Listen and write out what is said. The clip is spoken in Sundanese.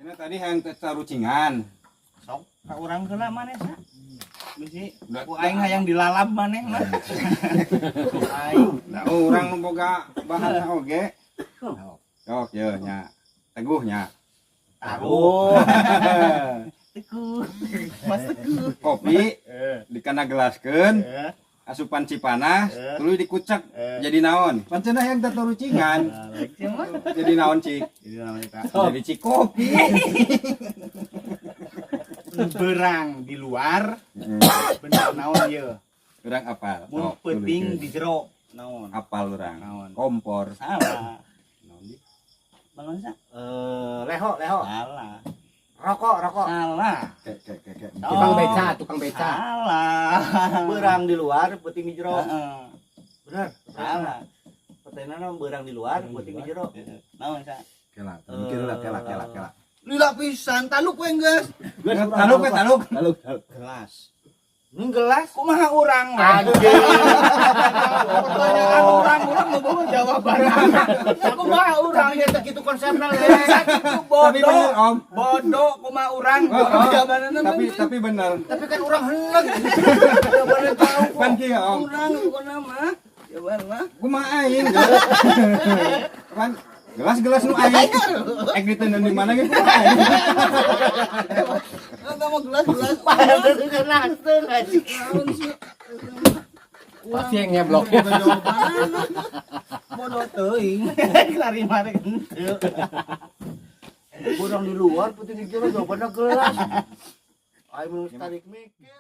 Ini tadi yang tarucingan. Sok ka urang heula maneh sa. Bisi Udah- ku aing hayang dilalap maneh mah. Ku aing. Nah, urang nu boga bahan oge. Sok ye nya. Teguh nya. Taruh. Teguh. Mas Teguh. Kopi Eh. dikana gelaskeun, Eh. asupan cipanas, Eh. tuluy dikucek. Eh. Jadi naon? Pancen hayang tatarucingan. Jadi naon, Cik? Jadi namanya tak. Jadi cikopi. Beurang di luar, bener naon ye? Urang apal. Mun Sok, peuting tuluykeun. di jero naon? Apal urang. Naon? Kompor. Salah. Naon di? Bangun sa? Eh, leho, leho. Salah. Rokok, rokok. Salah. Kek kek kek kek. Tukang beca, tukang beca. Salah. Beurang di luar, peuting di jero. Heeh. Bener. Salah. Pertanyaanna beurang di luar, peuting di jero. Naon sa? Kela, mikir lah, kela kela kela. Lila pisan, taluk we geus. Taluk we, taluk. Taluk, taluk. Gelas. Ini gelas. Kumaha urang we? Aduh. Pertanyaan urang, urang mau bawa jawaban. Kumaha urang? Tapi eta kitu konsepna le. Sakitu Tapi bener, bodoh. Om. Bodoh kumaha urang? Oh. Jawabanna Tapi bener. Tapi kan urang heneg. Jawabannya tahu kok. Pan kieu, Om. Urang pokona mah. Jawaban mah. Kumaha aing? Pan gelas-gelas nu aing. Ek diteundeun di mana ge kumaha aing? Enggak mau gelas-gelas. Gelas tuh. Naon sih? Pasti yang nyeblok. Bodoh teuing. Lari mari henteu. Beurang di luar, peuting di jero, jawabannya gelas. Aing mun tarik mikir.